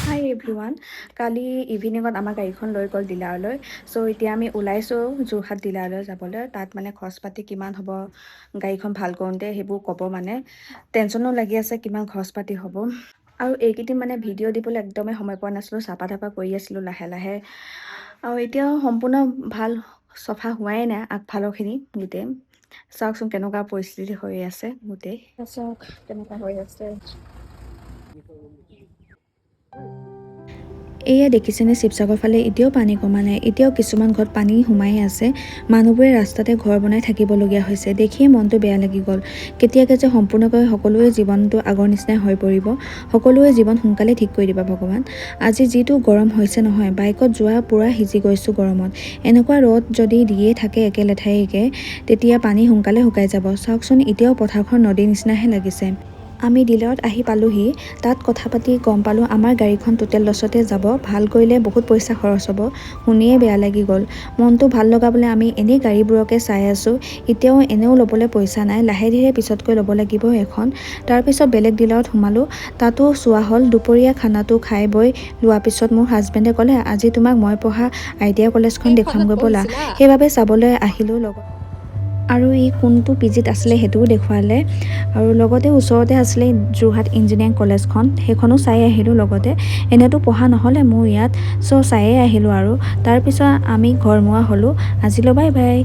হাই everyone, কালি ইভিনিঙত আমাৰ গাড়ীখন লৈ গ'ল ডিলাৰলৈ। চ' এতিয়া আমি ওলাইছোঁ যোৰহাট ডিলাৰলৈ যাবলৈ। তাত মানে খৰচ পাতি কিমান হ'ব গাড়ীখন ভাল কৰোঁতে সেইবোৰ ক'ব। মানে টেনশ্যনো লাগি আছে কিমান খৰচ পাতি হ'ব। আৰু এইকেইদিন মানে ভিডিঅ' দিবলৈ একদমেই সময় পোৱা নাছিলোঁ, চাফা তাফা কৰি আছিলোঁ লাহে লাহে। আৰু এতিয়াও সম্পূৰ্ণ ভাল চফা হোৱাই নাই আগফালৰখিনি গোটেই। চাওকচোন কেনেকুৱা পৰিস্থিতি হৈ আছে গোটেই। চাওক কেনেকুৱা হৈ আছে। এয়া দেখিছেনে, শিৱসাগৰ ফালে এতিয়াও পানী কমা নাই। এতিয়াও কিছুমান ঘৰত পানী সোমাই আছে। মানুহবোৰে ৰাস্তাতে ঘৰ বনাই থাকিবলগীয়া হৈছে। দেখিয়ে মনটো বেয়া লাগি গ'ল। কেতিয়াকে যে সম্পূৰ্ণকৈ সকলোৰে জীৱনটো আগৰ নিচিনাই হৈ পৰিব। সকলোৰে জীৱন সোনকালে ঠিক কৰি দিবা ভগৱান। আজি যিটো গৰম হৈছে নহয়, বাইকত যোৱা পূৰা সিজি গৈছোঁ গৰমত। এনেকুৱা ৰ'দ যদি দিয়ে থাকে একেলেঠাৰিকে, তেতিয়া পানী সোনকালে শুকাই যাব। চাওকচোন, এতিয়াও পথাৰখন নদীৰ নিচিনাহে লাগিছে। আমি ডিলাৰত আহি পালোহি। তাত কথা পাতি গম পালোঁ আমাৰ গাড়ীখন টোটেল লছতে যাব, ভাল কৰিলে বহুত পইচা খৰচ হ'ব। শুনিয়ে বেয়া লাগি গ'ল। মনটো ভাল লগাবলৈ আমি এনেই গাড়ীবোৰকে চাই আছোঁ। এতিয়াও এনেও ল'বলৈ পইচা নাই, লাহে ধীৰে পিছতকৈ ল'ব লাগিব এখন। তাৰপিছত বেলেগ ডিলাৰত সোমালোঁ, তাতো চোৱা হ'ল। দুপৰীয়া খানাটো খাই বৈ লোৱাৰ পিছত মোৰ হাজবেণ্ডে ক'লে, "আজি তোমাক মই পঢ়া I T I কলেজখন এইখনত দেখুৱামগৈ ব'লা।" পঢ়িছিলা? সেইবাবে চাবলৈ আহিলোঁ লগত। আৰু ই কোনটো পিজিত আছিলে সেইটোও দেখুৱালে। আৰু লগতে ওচৰতে আছিলে যোৰহাট ইঞ্জিনিয়াৰিং কলেজখন, সেইখনো চাই আহিলোঁ লগতে। এনেইতো পঢ়া নহ'লে মোৰ ইয়াত, চ' চায়ে আহিলোঁ। আৰু তাৰপিছত আমি ঘৰমুৱা হ'লোঁ। আজিলৈ বাই বাই।